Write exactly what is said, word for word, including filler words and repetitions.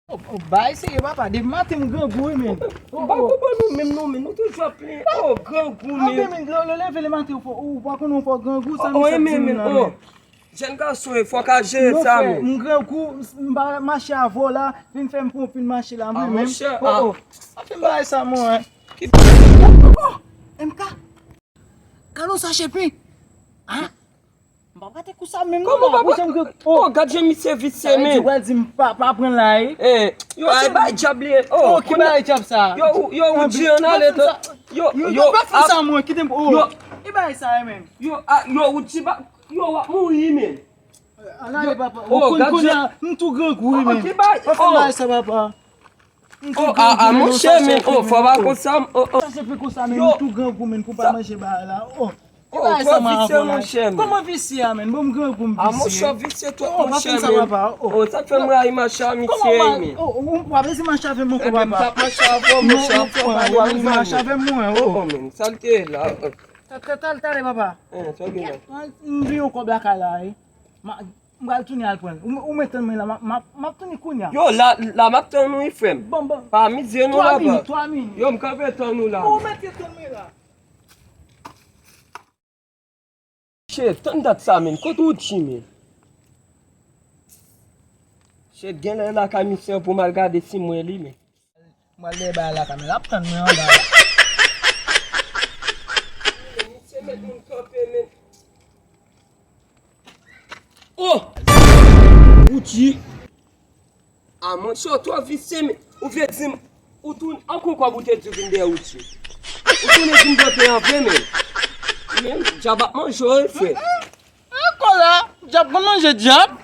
Oh, oh, bay serye papa, depi maten m grangou wi men. Oh, m pa konprann nou menm non men, nou toujou ap plenyen. Oh, grangou men. Anben men, lè w leve le maten ou fò, ou pa konnen ou fò grangou, sa misye ap di moun nan men. Jèn gason e fò ka jere sa men. M grangou, m pa mache avè w la, vin fè m pran pil mache la mwen menm. Oh, oh. Anfen bagay sa mwen. Oh, M K. Gade yon sache pen. Hein? M pa prete kou sa menm non. Kòman pa prete? Oh, gad jan misye visye men. Ou pral di m pa pa pran la e. Eh, yo ay bay djab li. Oh, ki bay djab sa? Yo yo ou di an ale to. Yo yo pa fè sa mwen, kite m. Oh. Ki bay sa menm? Yo ah, yo ou di ba yo w ap mouri men. Ala e papa. Ou konn kounye a m tou grangou wi men. Ki bay? Pa fè bay sa papa. Oh, ah, ah, monchè, men, oh, fò pa konsa, oh, oh. Sa se pi konsa men, m tou grangou men, pou pa manje bagay la, oh. Oh, twò visye, monchè, men. Kòman visye a men? Bon, m grangou, m visye. Ah, monchè, visye twòp, monchè, men. Oh, sa k fè m rayi mache a misye, men. Oh, ou pa bezwen mache avè m ankò, papa. Ebyen, m p ap mache avè w, monchè, fò pa rayi mache avè m, mwen, oh. Oh, men, sa l te ye la. Talè, talè, papa. Eh, sa w gen la? M vin yon kòb lakay la, wi. M pral tounen al pran l. Ou mèt tann mwen la, m ap tounen kounye a. Yo, la, la m ap tann ou wi frè m. Bon, bon. Pa amize nou la, papa. Twa minit, twa minit. Yo, m kanpe tann ou la. Ou mèt tann mwen la. Che, tann dat sa menm, kote ou di men? Che, genlè lakay misye an pou m al gade si m wè li men. M pral dèyè bagay la, kamera ap tann mwen anba la. Misye met moun kanpe men. Oh! Ou di? Ah, monchè, ou twò visye, men ou vle di m, ou tounen ankò kòb ou te di w vin dèyè Woodjy. Ou tounen vin kanpe an vre, men. Men, djab ap manje w, wi, frè. Ankò la, djab konn manje djab.